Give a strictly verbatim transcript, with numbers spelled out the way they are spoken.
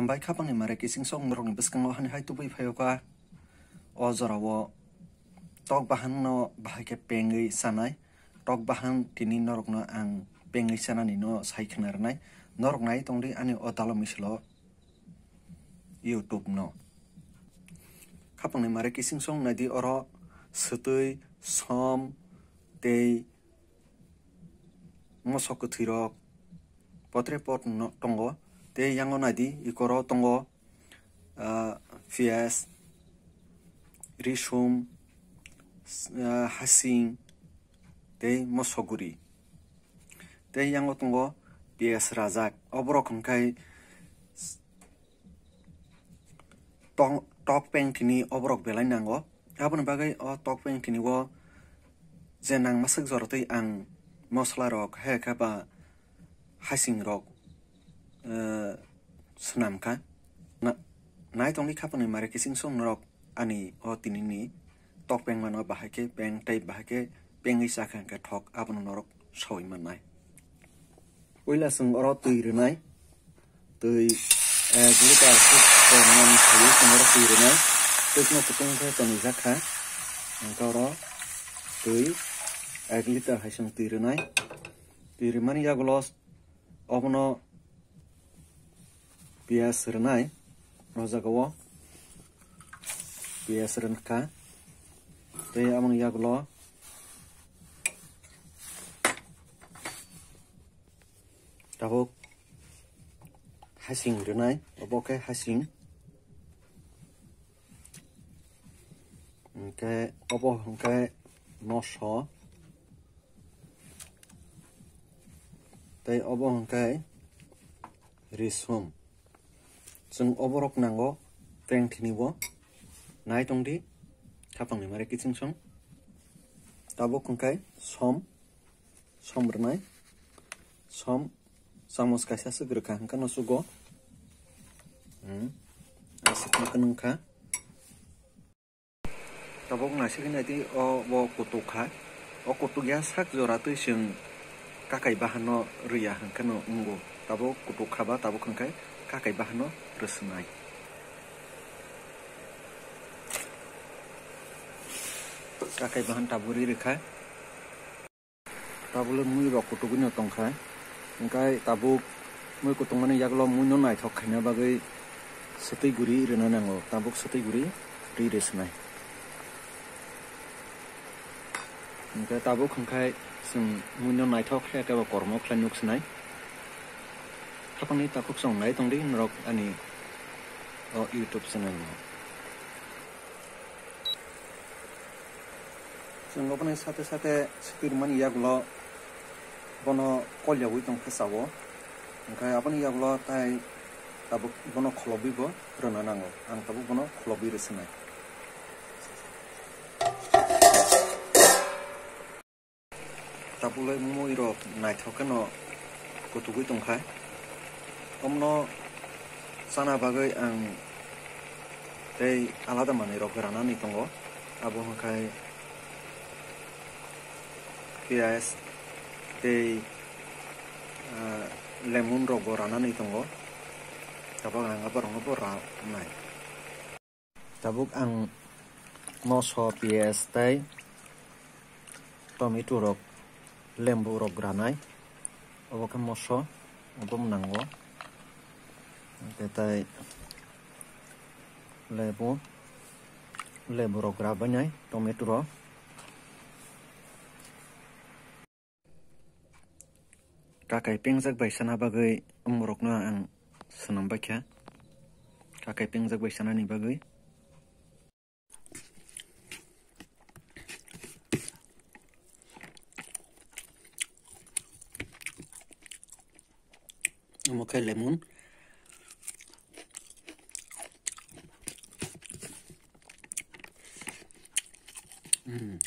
Hambai khapangni mare kiching sok norokni bwskango hani hai tubui phaio kha. O jorao tok bahan no bahai khe pengwi chanai. Tok bahan tini norokno ang pengwi chanani no sai khna rwnai. Norok nai tongdi ani o dalo misilo YouTube no. Khapangni mare kiching sok naidi oro swtwi, som tei mosok kwthwirok potre pot no tongo. Tei yango naidi ikoro tongo, ah, piyaj, risum, s-, ah, hasing tei mosok guri. Tei yango tongo piyaj rajak. Oborok hwnkhe s-, tong-, tok peng thini oborok belai nango. Aboni bagwi o tok peng thini o je nang masuk jora twi ang mosola rok, hai khe ba hasing rok, eh, swnam kha. Na-, nai tongdi khapangni mare kiching sok norok ani o tinini tok peng mano bahai khe peng tei bahai khe pengwi cha kha hwnkhe thok abono norok sawi mannai. Puila chwng oro twi rwnai. Twi, eh, guru ka aswk tongmani thaiwi chwng oro twi rwnai. Twkno kutung khe tonwi jak kha. Hwnkhe oro twi ek liter hai chwng twi rwnai. Twi rwmani yagulo obono piyaj rwnai. O jagao piyaj rwnkha. Tei aboni yagulo tabuk hasing rwnai, obo khe hasing. Hwnkhe obo hwnkhe moso. Tei obo hwnkhe risum. Chwng oborok nango peng thini o. Nai tongdi, khapangni mare kiching song. Tabuk hwnkhe som. Som rwnai. Som. Chamos kaisa aswk rwkha hwnkhe no sugo. Hmm. Aswk no kwnwng kha. Tabuk naisik nai twi o bo kutuk kha. O kutuk ya sak jora twi chwng kakai bahan no rwya hwnkhe no wngo. Tabuk kutuk kha ba tabuk hwnkhe kakai bahan no rwswnai. Kakai bahan tabuk ri rwkha. Tabuk le mui rok kutugwi no tongkha. Hwnkhe tabuk mui kutungmani yagulo mui no naithok khaina bagwi swtwi guri rwna nango. Tabuk swtwi guri ri rwswnai. Hwnkhe tabuk hwnkhe chwng mui no naithok khe kebo kormo khlai nuk swnai. Khapangni takhuk song nai tongdi norok ani o YouTube channel no. Chwng oboni sate sate swtwi rwmani yagulo bono kolyaui tongkha sao. Hwnkhe aboni yagulo tai tabuk bono kholobwi bo rwna nango. Ang tabuk bono kholobwi rwswnai. Tabuk le mui rok naithok kheno kutugwi tongkha. Omono chana bagwi ang tei alada manwi rok ranani tongo. Abo hwnkhe piyaj tei, ah, lemon rok bo ranani tongo. Tabuk ang aborokno bo ranai. Tabuk ang moso, piyaj tei tomato rok, lembu rok granai. Obo khe moso, obo mwnango. Hwnkhe tei lebu, lebu rok grabainai, tomato rok. Kakai pengjak bai sana bagwi umrokno ang swnam baikha. Kakai pengjak bai sanani bagwi. Omo khe lemon. Hmm.